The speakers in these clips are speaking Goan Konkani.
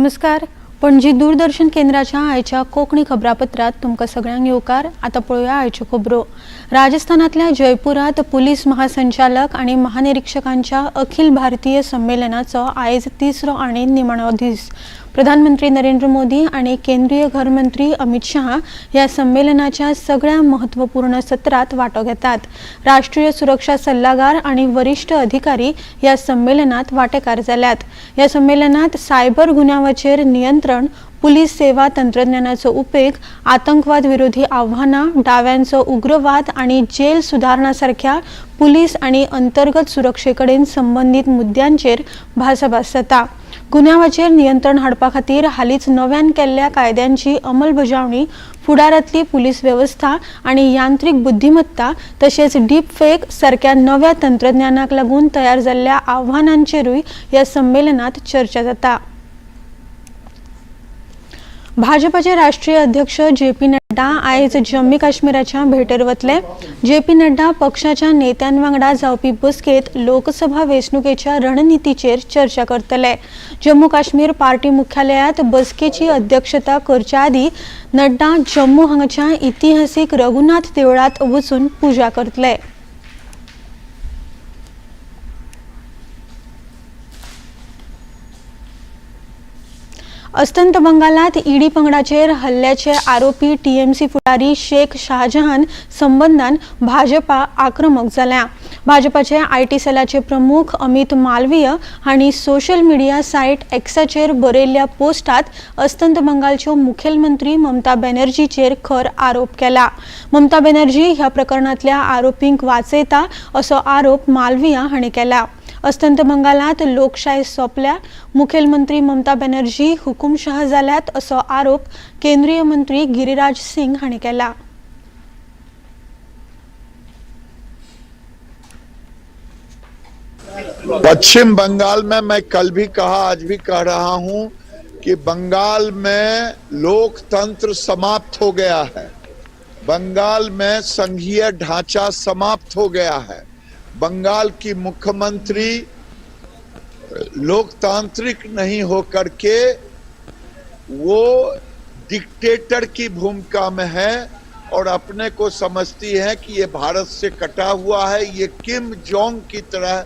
नमस्कार, पणजी दूरदर्शन केंद्राच्या आयच्या कोंकणी खबरापत्रात तुमकां सगळ्यांक येवकार. आतां पळोवया आयच्यो खबरो. राजस्थानांतल्या जयपुरात पुलीस महासंचालक आनी महानिरीक्षकांच्या अखिल भारतीय संमेलनाचो आयज तिसरो आनी निमाणो दीस. प्रधानमंत्री नरेंद्र मोदी आनी केंद्रीय घरमंत्री अमित शहा ह्या संमेलनाच्या सगळ्या म्हत्वपूर्ण सत्रात वांटो घेतात. राष्ट्रीय सुरक्षा सल्लागार आनी वरिश्ठ अधिकारी ह्या संमेलनात वांटेकार जाल्यात. ह्या संमेलनात सायबर गुन्यांवाचेर नियंत्रण, पुलीस सेवा तंत्रज्ञानाचो उपेग, आतंकवाद विरोधी आव्हानां, डाव्यांचो उग्रवाद आनी जेल सुदारणा सारख्या पुलीस आनी अंतर्गत सुरक्षे कडेन संबंदीत मुद्द्यांचेर भासाभास जाता. गुन्यांवाचेर नियंत्रण हाडपा खातीर हालींच नव्यान केल्ल्या कायद्यांची अंमलबजावणी, फुडारांतली पुलीस वेवस्था आनी यांत्रिक बुद्धिमत्ता तशेंच डीप फेक सारक्या नव्या तंत्रज्ञानाक लागून तयार जाल्ल्या आव्हानांचेरूय ह्या संमेलनात चर्चा जाता. भाजपाचे राष्ट्रीय अध्यक्ष जे पी नड्डा आयज जम्मू काश्मीराच्या भेटेर वतले. जे पी नड्डा पक्षाच्या नेत्यां वांगडा जावपी बसकेंत लोकसभा वेंचणुकेच्या रणनितीचेर चर्चा करतले. जम्मू काश्मीर पार्टी मुख्यालयांत बसकेची अध्यक्षता करच्या आदीं नड्डा जम्मू हांगाच्या इतिहासीक रघुनाथ देवळांत वचून पुजा करतले. अस्तंत बंगालात ईडी पंगडाचेर हल्ल्याचे आरोपी टीएमसी फुडारी शेख शाहजहान संबंदान भाजपा आक्रमक जाल्या. भाजपाचे IT सेलाचे प्रमुख अमित मालवीय हांणी सोशल मिडिया सायट एक्साचेर बरयल्ल्या पोस्टात अस्तंत बंगालच्यो मुखेलमंत्री ममता बॅनर्जीचेर खर आरोप केला. ममता बॅनर्जी ह्या प्रकरणांतल्या आरोपींक वाचयता असो आरोप मालवीय हांणी केला. अस्तंत बंगालात लोकशाय सोंपल्या, मुखेलमंत्री ममता बॅनर्जी हुकुमशाह जाल्यात असो आरोप केंद्रीय मंत्री गिरिराज सिंग हांणी केला. पश्चिम बंगाल में मैं कल भी कहा, आज भी कह रहा हूं कि बंगाल में लोकतंत्र समाप्त हो गया है. बंगाल में संघीय ढांचा समाप्त हो गया है. बंगाल की मुख्यमंत्री लोकतांत्रिक नहीं होकर के वो डिक्टेटर की भूमिका में है और अपने को समझती है कि ये भारत से कटा हुआ है. ये किम जोंग की तरह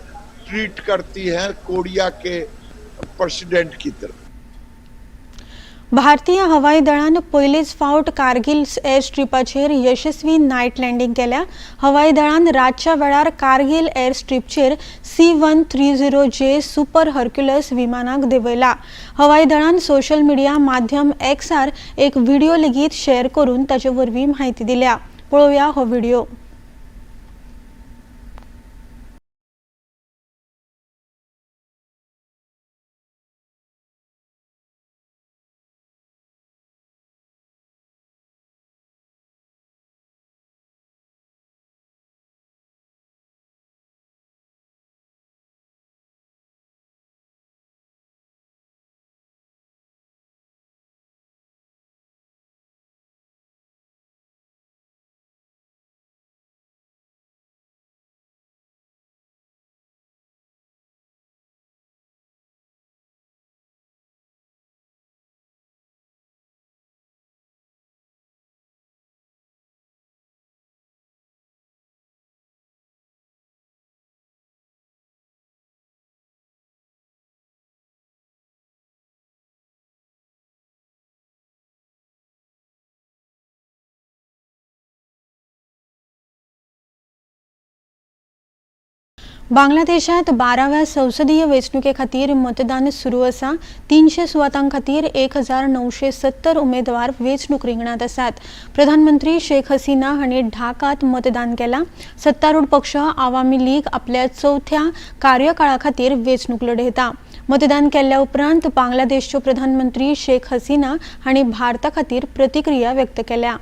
ट्रीट करती है, कोरिया के प्रेसिडेंट की तरह. भारतीय हवाई दळान पयलेच फावट कारगिल एअर स्ट्रीपाचेर यशस्वी नायट लँडींग केल्या. हवाई दळान रातच्या वेळार कारगिल एअर स्ट्रीपचेर C-130J super Hercules विमानाक देंवयला. हवाई दळान सोशल मिडिया माध्यम एक्सार एक व्हिडिओ लेगीत शेअर करून ताचे वरवीं म्हायती दिल्या. पळोवया हो व्हिडिओ. बांगलादेशात 12व्या संसदीय वेंचणुके खातीर मतदान सुरू आसा. 300 सुवातां खातीर 1970 उमेदवार वेंचणूक रिंगणांत आसात. प्रधानमंत्री शेख हसीना हांणी ढाकात मतदान केलां. सत्तारूढ पक्ष आवामी लीग आपल्या चवथ्या कार्यकाळा खातीर वेंचणूक लढयता. मतदान केल्ल्या उपरांत बांगलादेशच्यो प्रधानमंत्री शेख हसीना हांणी भारता खातीर प्रतिक्रिया व्यक्त केल्या.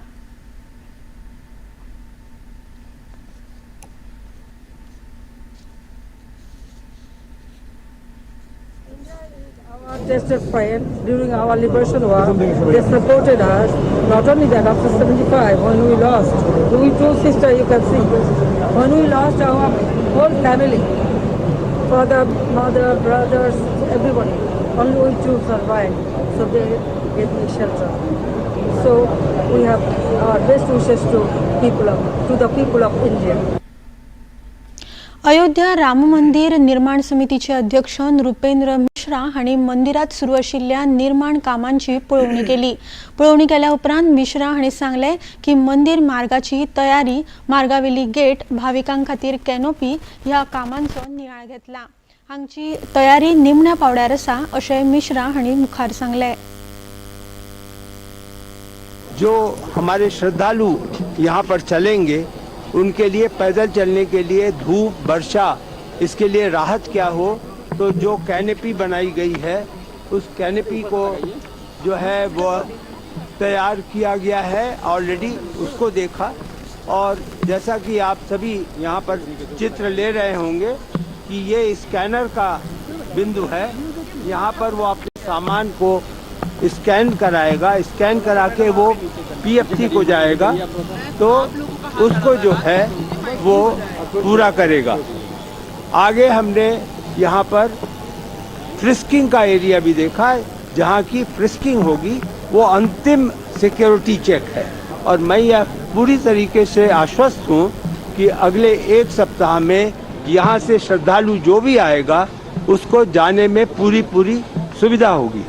Tested friend during our liberation war, they supported us. Not only that, after 75, when we lost, we two sisters, you can see, when we lost our whole family, father, mother, brothers, everybody, only we two survived. So they gave me shelter. So we have our best wishes to the people of India. Ayodhya Ram Mandir निर्माण समितीचे अध्यक्ष नृपेंद्र मिश्रा हांणी मंदिरात सुरू आशिल्ल्या निर्माण कामांची पळोवणी केली. पळोवणी केल्या उपरांत मिश्रा हांणी सांगलें की मंदिर मार्गाची तयारी, मार्गावेली गेट, भाविकां खातीर कॅनोपी ह्या कामांचो नियाळ घेतला. हांगची तयारी निमण्या पावड्यार आसा अशें मिश्रा हांणी मुखार सांगलें. जो हमारे श्रद्धालु यहाँ पर चलेंगे, उनके लिए पैदल चलने के लिए धूप, वर्षा, इसके लिए राहत क्या हो, तो जो कैनेपी बनाई गई है, उस कैनेपी को जो है वो तैयार किया गया है ऑलरेडी, उसको देखा. और जैसा कि आप सभी यहाँ पर चित्र ले रहे होंगे कि ये स्कैनर का बिंदु है. यहाँ पर वो अपने सामान को स्कैन कराएगा. स्कैन करा के वो पीएफसी को जाएगा, तो उसको जो है वो पूरा करेगा. आगे हमने यहाँ पर फ्रिस्किंग का एरिया भी देखा है, जहाँ की फ्रिस्किंग होगी. वो अंतिम सिक्योरिटी चेक है और मैं यह पूरी तरीके से आश्वस्त हूँ कि अगले एक सप्ताह में यहाँ से श्रद्धालु जो भी आएगा, उसको जाने में पूरी पूरी सुविधा होगी.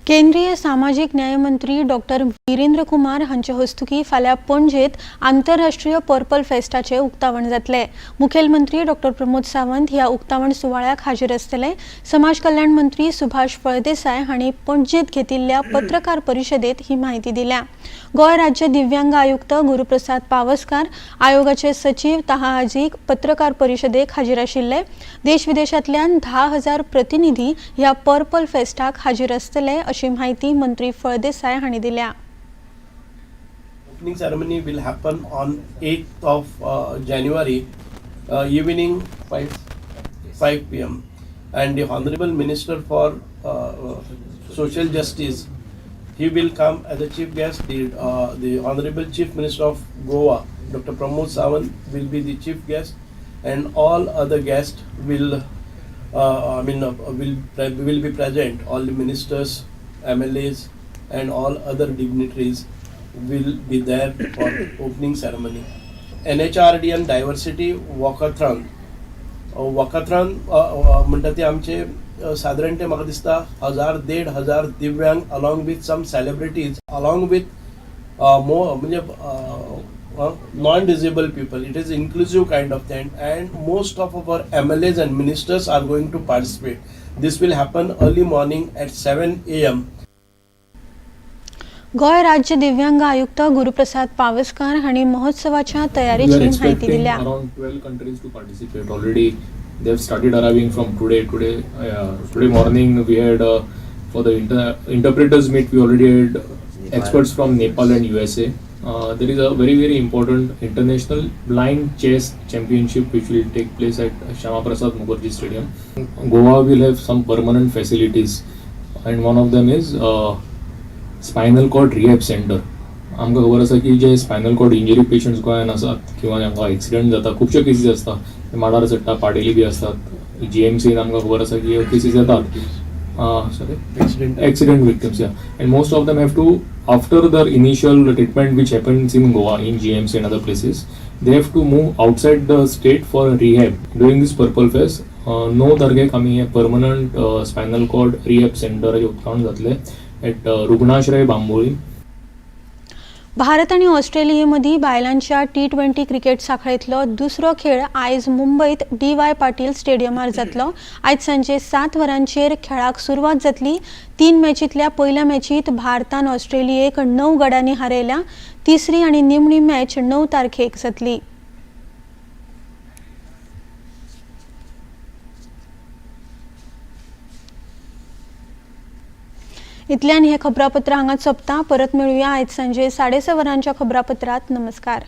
केंद्रीय सामाजीक न्याय मंत्री डॉक्टर विरेंद्र कुमार हांचे हस्तुकी फाल्यां पणजेत आंतरराष्ट्रीय पर्पल फेस्टाचें उक्तावण जातलें. मुखेलमंत्री डॉक्टर प्रमोद सावंत ह्या उक्तावण सुवाळ्याक हाजीर आसतले. समाज कल्याण मंत्री सुभाष फळदेसाय हांणी पणजेत घेतिल्ल्या पत्रकार परिशदेत ही म्हायती दिल्या. गोंय राज्य दिव्यांग आयुक्त गुरुप्रसाद पावसकार, आयोगाचे सचीव ताहा हाजीक पत्रकार परिशदेक हाजीर आशिल्ले. देश विदेशांतल्यान 10,000 प्रतिनिधी ह्या पर्पल फेस्टाक हाजीर आसतले अशी म्हायती मंत्री फळदेसाय हांणी दिल्या. Opening ceremony will happen on 8th of January, evening 5 p.m. And the Honorable Minister for Social Justice, he will come as a chief guest. The Honorable Chief Minister of Goa, Dr. Pramod Sawant, will be the chief guest, and all other guests will, I mean, will be present. All the ministers, MLAs, and all other dignitaries will be there for opening ceremony. NHRDN Diversity Walkathon. Walkathon म्हणटा ते आमचे सादारण ते म्हाका दिसता हजार 1,500 दिव्यांग along with some celebrities, along with more म्हणजे non disable people. It is inclusive kind of thing, and most of our MLAs and ministers are going to participate. This will happen early morning at 7 a.m. Goa राज्य दिव्यांग आयुक्त गुरुप्रसाद पावसकार हांणी महोत्सवाच्या We are तयारेची म्हायती expecting दिल्या. Around 12 countries to participate already. They have started arriving from today. Today morning we had for the interpreters meet. We already had experts from Nepal and USA. There is a very very important international blind chess championship which will take place at Shama Prasad Mukherjee Stadium. Goa will have some permanent facilities, and one of them is spinal cord rehab center. आमकां खबर आसा की जे स्पायनल कॉर्ड इंजरी पेशंट्स गोंयान आसात किंवा जांकां एक्सिडंट जाता, खुबश्यो केसीस आसता, ते माडार चडटा, पाडेली बी आसतात. जीएमसीन आमकां खबर आसा की ह्यो केसीस येतात, sorry, Accident. Accident victims, yeah, and most of them have to, after their initial treatment which happens in Goa in GMC and other places, they have to move outside the state for rehab. During this Purple Fest, णव तारखेक आमी हे परमनंट स्पायनल कॉर्ड रिहॅब सेंटराचें उक्तावण जातलें एट रुग्णाश्रय, बांबोळी. भारत आनी ऑस्ट्रेलिये मदीं बायलांच्या टी 20 क्रिकेट साखळेंतलो दुसरो खेळ आयज मुंबयत डी वाय पाटील स्टेडियमार जातलो. आयज सांजे 7 वरांचेर खेळाक सुरवात जातली. तीन मॅचींतल्या पयल्या मॅचींत भारतान ऑस्ट्रेलियेक 9 गड्यांनी हारयल्या. तिसरी आनी निमणी मॅच 9 तारखेक जातली. इतल्यान हे खबरापत्र हांगाच सोंपता. परत मेळुया आयज सांजे 6:30 वरांच्या खबरापत्रात. नमस्कार.